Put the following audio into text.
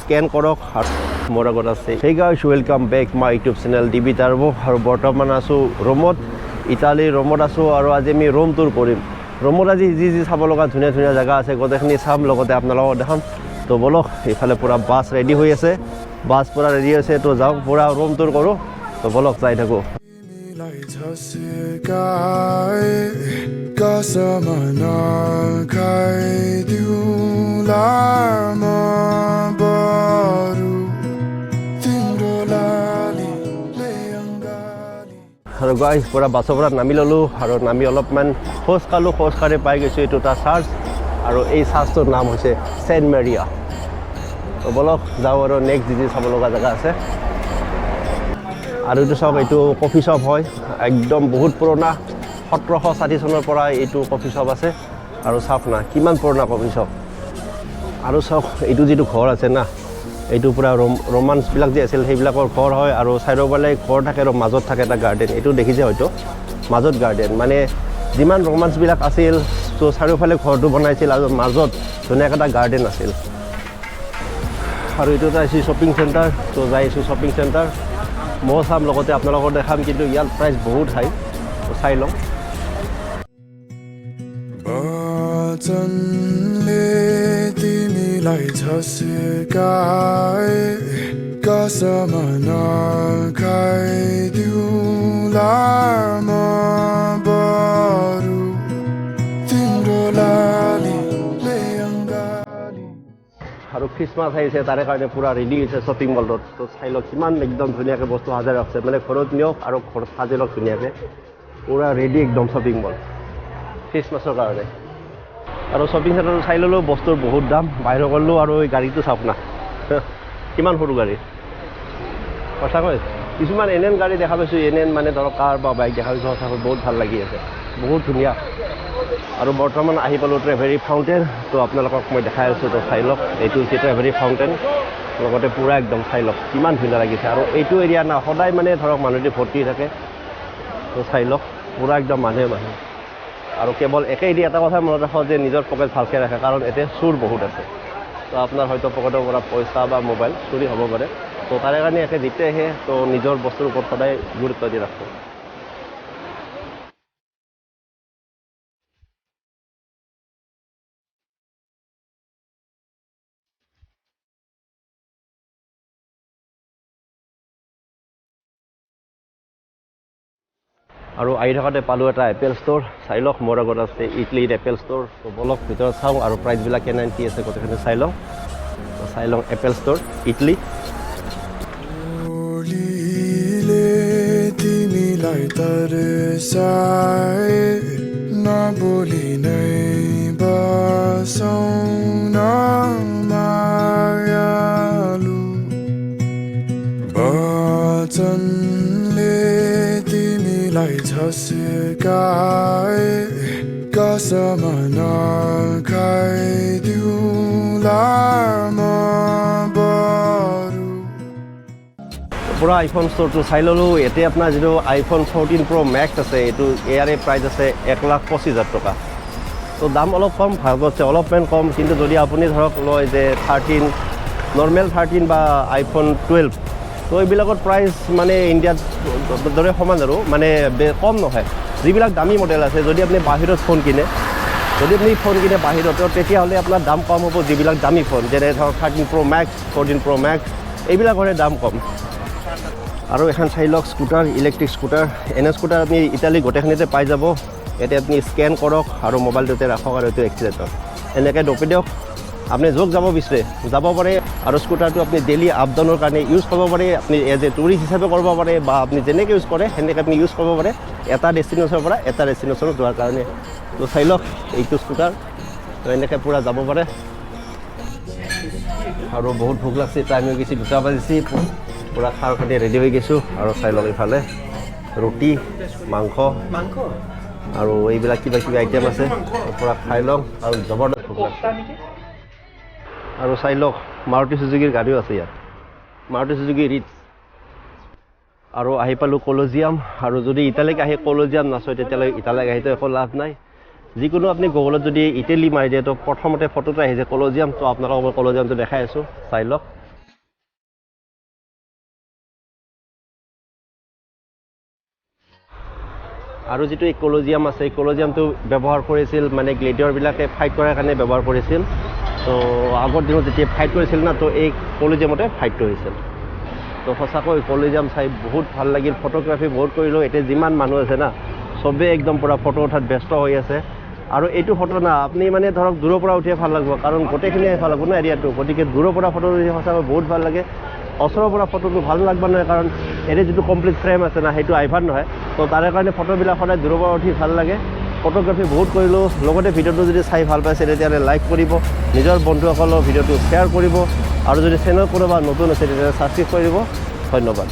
Scan কৰক আৰু মোৰ আগত আছে। Hey guys, welcome back my YouTube channel DB Turbo. আৰু বৰ্তমান আছোঁ ৰোমত, ইটালীৰ ৰোমত আছোঁ আৰু আজি আমি ৰোম টুৰ কৰিম। ৰোমত আজি যি যি চাব লগা ধুনীয়া ধুনীয়া জেগা আছে গোটেইখিনি চাম, লগতে আপোনালোকক দেখাম। তো ব'লক, এইফালে পূৰা বাছ ৰেডি হৈ আছে, বাছ পূৰা ৰেডি হৈছে। তো যাওক, পূৰা ৰোম টুৰ কৰোঁ। তো ব'লক, যাই থাকোঁ। तिमीलाई झस्काए कसम नखाइदिउँला म बरु तिम्रो लालीले अङ्गाली। আৰু গাইজ, পূৰা বাছৰ পৰা নামি ল'লোঁ আৰু নামি অলপমান খোজ কাঢ়োঁ, খোজ কাঢ়ি পাই গৈছোঁ এইটো এটা চাৰ্চ আৰু এই চাৰ্চটোৰ নাম হৈছে চেণ্ট মেৰিয়া। তো ব'লক যাওঁ আৰু নেক্সট যি যি চাব লগা জেগা আছে। আৰু এইটো চাওক, এইটো কফি শ্বপ হয়, একদম বহুত পুৰণা, 1760 চনৰ পৰা এইটো কফি শ্বপ আছে। আৰু চাওক না, কিমান পুৰণা কফি শ্বপ। আৰু চাওক, এইটো যিটো ঘৰ আছে না, এইটো পূৰা ৰোমান্সবিলাক যে আছিল সেইবিলাকৰ ঘৰ হয়। আৰু চাৰিওফালে ঘৰ থাকে আৰু মাজত থাকে এটা গাৰ্ডেন। এইটো দেখিছে হয়তো, মাজত গাৰ্ডেন, মানে যিমান ৰোমান্সবিলাক আছিল, তো চাৰিওফালে ঘৰটো বনাইছিল আৰু মাজত ধুনীয়াকৈ এটা গাৰ্ডেন আছিল। আৰু এইটো এটা হৈছে শ্বপিং চেণ্টাৰ। তো যাই আছোঁ শ্বপিং চেণ্টাৰ, ময়ো চাম, লগতে আপোনালোকক দেখাম। কিন্তু ইয়াত প্ৰাইচ বহুত হাই, তো চাই লওঁ। वचनले तिमीलाई झस्काए कसम नखाइदिउँला म बरु तिम्रो लालीले अङ्गाली। আৰু খ্ৰীষ্টমাছ আহিছে, তাৰে কাৰণে পূৰা ৰেডি হৈছে শ্বপিং মলটোত। তো চাই লওক, কিমান একদম ধুনীয়াকৈ বস্তু সাজাই ৰাখিছে। মানে ঘৰত নিয়ক আৰু ঘৰত সাজি লওক ধুনীয়াকৈ, পূৰা ৰেডি একদম শ্বপিং মল খ্ৰীষ্টমাছৰ কাৰণে। আৰু শ্বপিং চেণ্টাৰটো চাই ল'লোঁ, বস্তুৰ বহুত দাম, বাহিৰ কৰিলোঁ। আৰু এই গাড়ীটো চাওক না, কিমান সৰু গাড়ী। সঁচাকৈ কিছুমান এনেন গাড়ী দেখা পাইছোঁ, এনেন মানে ধৰক কাৰ বা বাইক দেখা পাইছোঁ, সঁচাকৈ বহুত ভাল লাগি আছে, বহুত ধুনীয়া। আৰু বৰ্তমান আহি পালোঁ ট্ৰেভেৰি ফাউণ্টেইন। তো আপোনালোকক মই দেখাই আছোঁ, তো চাই লওক, এইটো হৈছে ট্ৰেভেৰি ফাউণ্টেইন। লগতে পূৰা একদম চাই লওক, কিমান ধুনীয়া লাগিছে। আৰু এইটো এৰিয়া না সদায় মানে ধৰক মানুহদি ভৰ্তি থাকে। তো চাই লওক, পূৰা একদম মানুহে মানুহ। আৰু কেৱল একেই দি এটা কথা মনত ৰাখক যে নিজৰ পকেট ভালকৈ ৰাখে, কাৰণ ইয়াতে চোৰ বহুত আছে। তো আপোনাৰ হয়তো পকেটৰ পৰা পইচা বা মোবাইল চুৰি হ'ব পাৰে। তো তাৰে কাৰণে একে যেতিয়া আহে, তো নিজৰ বস্তুৰ ওপৰত সদায় গুৰুত্ব দি ৰাখোঁ। আৰু আহি থাকোঁতে পালোঁ এটা এপেল ষ্ট'ৰ। চাই লওক, মোৰ আগত আছে ইটলিৰ এপেল ষ্ট'ৰ। তো ব'লক, ভিতৰত চাওঁ আৰু প্ৰাইচবিলাক কেনে কি আছে গোটেইখিনি চাই লওঁ। তো চাই লওঁ, এপেল ষ্ট'ৰ, ইটলি। बोलीले तिमीलाई तर्साए नबोली नै बसौँ न मायालु। वचनले तिमीलाई झस्काए कसम नखाइदिउँला म बरु। পূৰা আইফোন ষ্ট'ৰটো চাই ল'লোঁ। এতিয়া আপোনাৰ যিটো আইফোন 14 প্ৰ' মেক্স আছে, এইটো ইয়াৰে প্ৰাইচ আছে 1,25,000 টকা। তো দাম অলপ কম, ভাৰততকৈ অলপমান কম। কিন্তু যদি আপুনি ধৰক লয় যে 13, নৰ্মেল 13 বা আইফোন 12, তো এইবিলাকত প্ৰাইচ মানে ইণ্ডিয়াত দৰে সমান আৰু মানে কম নহয়। যিবিলাক দামী মডেল আছে, যদি আপুনি বাহিৰত ফোন কিনে, যদি আপুনি ফোন কিনে বাহিৰত, তো তেতিয়াহ'লে আপোনাৰ দাম কম হ'ব। যিবিলাক দামী ফোন, যেনে ধৰক 13 প্ৰ' মেক্স, 14 প্ৰ' মেক্স, এইবিলাকৰে দাম কম। আৰু এখন চাই লওক, স্কুটাৰ, ইলেক্ট্ৰিক স্কুটাৰ। এনে স্কুটাৰ আপুনি ইটালী গোটেইখিনিতে পাই যাব। ইয়াতে আপুনি স্কেন কৰক আৰু মোবাইলটোতে ৰাখক আৰু এইটো এক্সিলেটৰ এনেকৈ দপি দিয়ক, আপুনি য'ত যাব বিচাৰে যাব পাৰে। আৰু স্কুটাৰটো আপুনি ডেইলি আপ ডাউনৰ কাৰণে ইউজ কৰিব পাৰে, আপুনি এজ এ টুৰিষ্ট হিচাপে কৰিব পাৰে বা আপুনি যেনেকৈ ইউজ কৰে সেনেকৈ আপুনি ইউজ কৰিব পাৰে এটা ডেষ্টিনেশ্যনৰ পৰা এটা ডেষ্টিনেশ্যনত যোৱাৰ কাৰণে। তো চাই লওক, এইটো স্কুটাৰ, তো এনেকৈ পূৰা যাব পাৰে। আৰু বহুত ভোক লাগছে, টাইম হৈ গৈছে, 2টা বাজিছে, পূৰা খাৰ খাটি ৰেডি হৈ গৈছোঁ। আৰু চাই লওক, ইফালে ৰুটি, মাংস আৰু এইবিলাক কিবা কিবি আইটেম আছে, পূৰা খাই লওঁ আৰু জবৰদস্ত ভোক লাগছে। আৰু চাই লওক, মাৰুতি চুজুকিৰ গাড়ীও আছে ইয়াত, মাৰুতি চুজুকি ৰিটছ। আৰু আহি পালোঁ কলজিয়াম। আৰু যদি ইটালীক আহি কলজিয়াম নাচায়, তেতিয়াহ'লে ইটালীক আহিতো একো লাভ নাই। যিকোনো আপুনি গুগলত যদি ইটালী মাৰি দিয়ে, তো প্ৰথমতে ফটোটো আহিছে কলজিয়াম। তো আপোনালোকক মই কলজিয়ামটো দেখাই আছোঁ, চাই লওক। আৰু যিটো এই কলজিয়াম আছে, এই কলজিয়ামটো ব্যৱহাৰ কৰিছিল মানে গ্লেডিয়ৰবিলাকে ফাইট কৰাৰ কাৰণে ব্যৱহাৰ কৰিছিল। তো আগৰ দিনত যেতিয়া ফাইট কৰিছিল না, তো এই কলজিয়ামতে ফাইটটো হৈছিল। তো সঁচাকৈ কলেজিয়াম চাই বহুত ভাল লাগিল। ফটোগ্ৰাফী বহুত কৰিলোঁ। এতিয়া যিমান মানুহ আছে না, চবেই একদম পূৰা ফটো উঠাত ব্যস্ত হৈ আছে। আৰু এইটো ফটো না আপুনি মানে ধৰক দূৰৰ পৰা উঠিয়ে ভাল লাগিব, কাৰণ গোটেইখিনিয়ে ভাল লাগিব না এৰিয়াটো। গতিকে দূৰৰ পৰা ফটো উঠি সঁচাকৈ বহুত ভাল লাগে। ওচৰৰ পৰা ফটোটো ভাল লাগব নহয়, কাৰণ ইয়াতে যিটো কমপ্লিট ফ্ৰেম আছে না, সেইটো আইফান নহয়। তো তাৰে কাৰণে ফটোবিলাক সদায় দূৰৰ পৰা উঠি ভাল লাগে। ফটোগ্ৰাফী বহুত কৰিলোঁ। লগতে ভিডিঅ'টো যদি চাই ভাল পাইছে, তেতিয়াহ'লে লাইক কৰিব, নিজৰ বন্ধুসকলৰ ভিডিঅ'টো শ্বেয়াৰ কৰিব আৰু যদি চেনেল কোনোবা নতুন আছে, তেতিয়াহ'লে ছাবস্ক্ৰাইব কৰিব। ধন্যবাদ।